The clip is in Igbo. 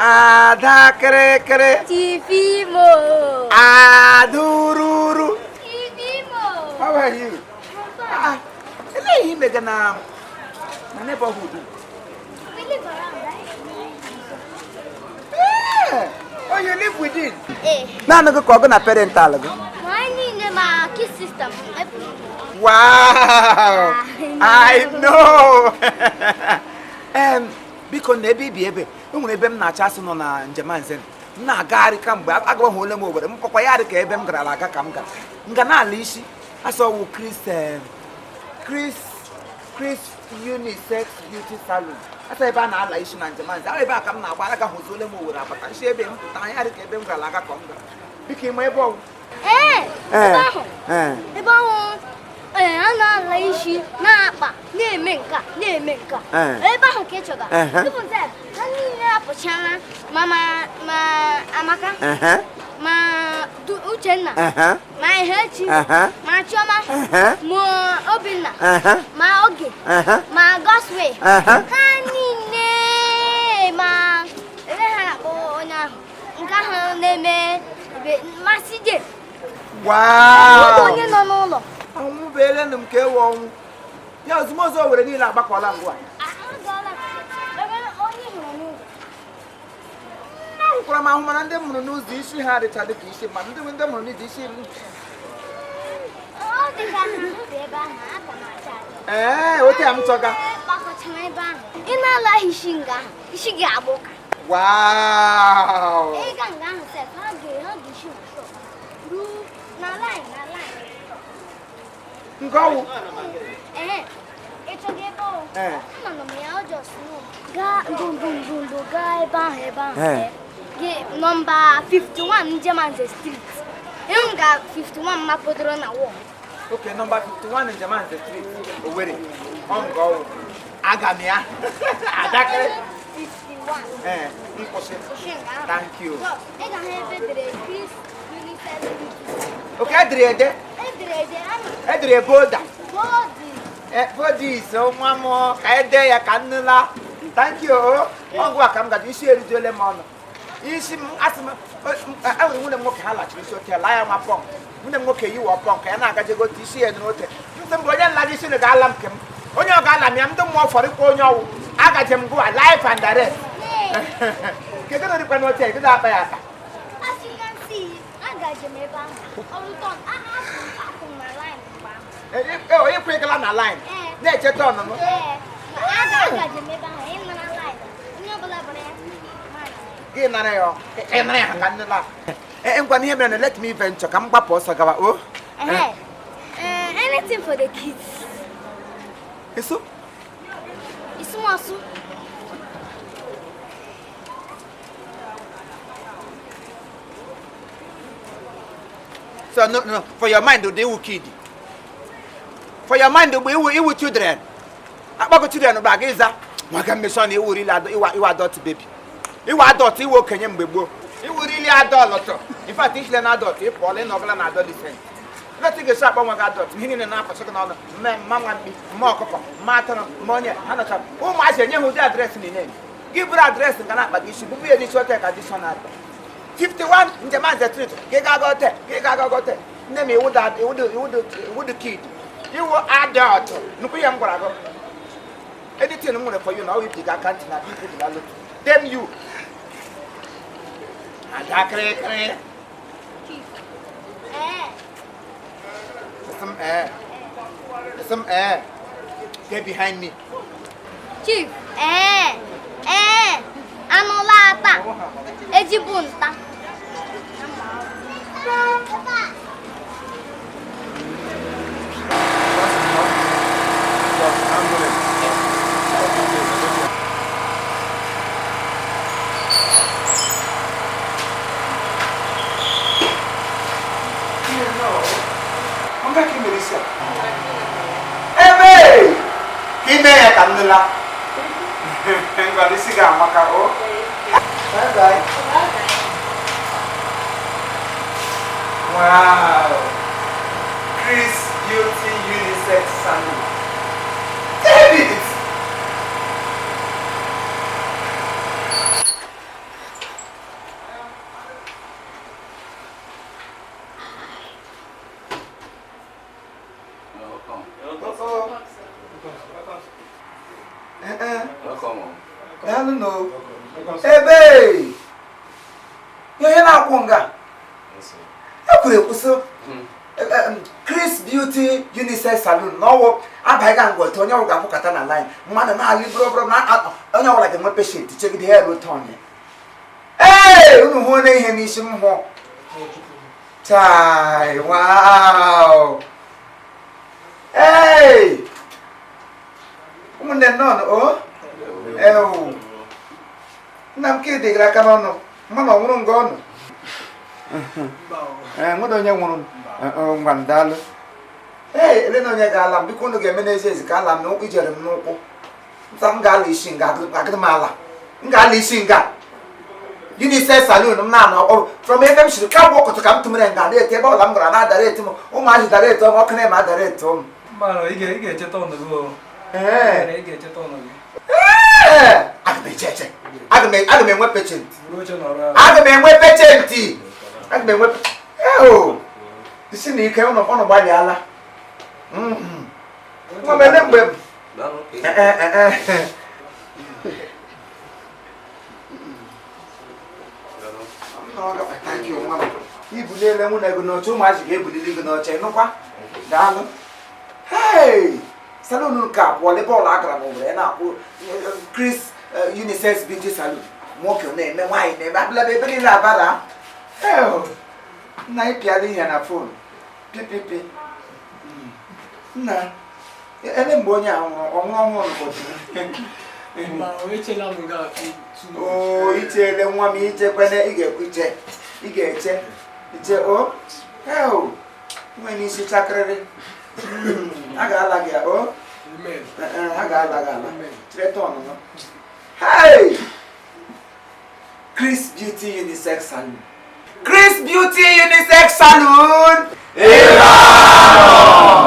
Ada kịrịkịrị. Chief Imo. Adururu. Chief Imo. How are you? Ah, elee ihe imega na neighborhood? We live around, right? Eh, oh, you live within? Eh. Naanị gị ka ọ gụ na parental gị? Ma anyị niile ma kid sister m. Wow! I know! Biko na ebe ibi ebe e nwere ebe m na-achọ asụ nọ na njem nze m na-agagharị kamgbe agwa ole m Owere m kpọkwa ya dị ka ebe m gara aga ka m gara nga na-ala isi asọwụ Chris Chris Chris Unisex Beauty Salon asa ebe a na-ala isi na njem nze ebe a ka m na-agba aga hụzi ole m Owere abata nshi ebe m pụta anya dị ka ebe m gara aga ka m gara. Biko ịma ebe ọwụ? Ebe ahụ a na-ala isi na-akpa na-eme nka na-eme nka ebe ahụ ka ị chọga. Ha niile apụchala ma Amaka ma Uchenna ma Ihechi ma Chioma ma Obinna ma Oge ma Gosway ha niile ma ebe ha na-akpọ onye ahụ nke ahụ na-eme masị je. Wow! Onye nọ n'ụlọ. Ọnwụ beelenu m ka ewe ọnwụ. Ya ozumozu Owere niile agbakọla ngwa. Ahụkwara m ahụ mana ndị mụrụ n'ụzọ isi ha adịcha dịka isi ma ndị mụrụ n'ụzọ isi m. Ee, ote m chọga. Ị na-alaghị isi nga ahụ, isi gị agba ụka. Wow! Ịga nga ahụ sef, ha ga-esi na shop. Ruo na line, na line. Nke ọwụ? Ee, ị chọga ebe ọwụ? Anọ m ya ọjọọ snow. Gaa ndụ gaa ebe ahụ ebe ahụ. Gị nọmba 51 Njemanze Street. Ịhụ nga 51 mapụdoro na wall. Okay, nọmba 51 Njemanze Street, Owerri. Ọ nke ọwụ. Aga m ya. Adakịrị. 51. Ee, nkwụsị. Thank you. Ị ga-ahụ ebe edere Chris Unisex Beauty. Okay, edere ede. Edere boda. Bodies, nwa m ka ede ya ka nnụla. Thank you. Ọgwụ a ka m gaji isi erijuole m ọnụ. Isi m asị m enwere nwunye m nwoke ha lachiri isi ote laa ya nwa pọnk. Nwunye m nwoke yiwa pọnk ya na-agaje gote isi ya n'ote. Ntị mbụ onye nlaji isi ga-ala m nke m. Onye ọ ga-ala m ya ndị mmụọ fọrọ ịkwa onye ọwụ. Agaje m gụwa life and direct. Kedu na dịkwa n'ote kedu akpa ya aka? Onye kwegala na line na-echeta ọnụnụ. Gị nara ya ị nara ya ka nne la. Ngwa n'ihe mere na let me venture ka m gbapụ ọsọ gawa o. Anything for the kids. Eso? Isumasu. So no, for your mind they will kid. For your mind we will children. Akpako children ba ga ịza. Maka mmesọ na iwu rili iwa adult baby. Iwa adult iwu okenye mgbe gboo. Iwu rili adult. In fact, isile na adult ị pụọla ị nọgala na adolescent. Ndị ga-esi akpọ nwa gị adult ihe niile na-apụsị gị n'ọnụ mme mma nwa mkpi mma ọkụkọ mma atụrụ mma onye ha nọcha ụmụazị enye ha ụdị adreesị niile. Gị bụrụ adreesị nga na-akpa gị isi bụbụ ya n'isi hotel ka dishonarị. 51 Njemanze Street gị ga-aga hotel gị ga-aga hotel. Nne m iwu kid. Iwu adult. Nnukwu ihe m gwara gị. Anything m nwere for you na ọ ibi gị aka ntị na biko dị lalụ. Damn you. Ada kịrịkịrị. Some air. Some air. Get behind me. Chief, anụla ata. Ejibu nta. Ebe! Ime ya ka nnụla. Ngwa isi ga-amaka o. Bye bye. Wow. Chris Beauty Unisex Salon. David! Daalụ nụ. Ebe ihe na-akwụ nga ekwuru ekwusị Chris Beauty Unisex Salon na ọwụ abaghị ga ngwọta onye ọbụla ga-akwụkọta na line mmadụ na-alị bụrụ na onye ọbụla ga-enwe patient chegide ya ruo turn ya. Ee, unu hụ onye ihe n'isi m hụ. Chai, wow. Ee, ụmụnne nnọọ o. Ewu. Nna m ka ị dịgara aka n'ọnụ mmanụ ọ nwụrụ nga ọnụ. Ee, nwere onye nwụrụ ngwa ndalụ. Ee, ele na onye ga-ala m biko unu ga-eme n'ezi ezi ka ala m n'ụkwụ ijere m n'ụkwụ. Nta m ga-ala isi nga agịrị m ala. M ga-ala isi nga. Unisex Salon m na-anọ from ebe m siri kamgbe ụkọtụ ka m tụmere nga na-eti ebe ọla m gara na-adara eti m ụmụazị dara eto m ọkụ na-eme adara eto m. Ee, aga m eche eche. Aga m enwe patient. Aga m enwe patient. Aga m enwe eo. Isi na ike ụnụ gbalịala. Nwa m ele mgbe ibuliele nwunye gị n'oche ụmụazị ga-ebulili gị n'oche nụkwa daalụ. Hey! Salon nke abụọ ebe ọla agara m were na-akwụ Chris Unisex Beauty Salon nwoke na-eme nwaanyị na-eme abụla ebe niile abara. Nna ị pịala ihe na fon pipipi. Nna ele mgbe onye a nwụrụ ọnwụ ọhụrụ o ichele nwa m ichekwene ị ga-ekwu iche ị ga-eche iche o nwe n'isi chakịrịrị a ga-ala gị o a ga-ala gị ala chere tọn. Hey! Chris Beauty Unisex Salon. Chris Beauty Unisex Salon. Ịba!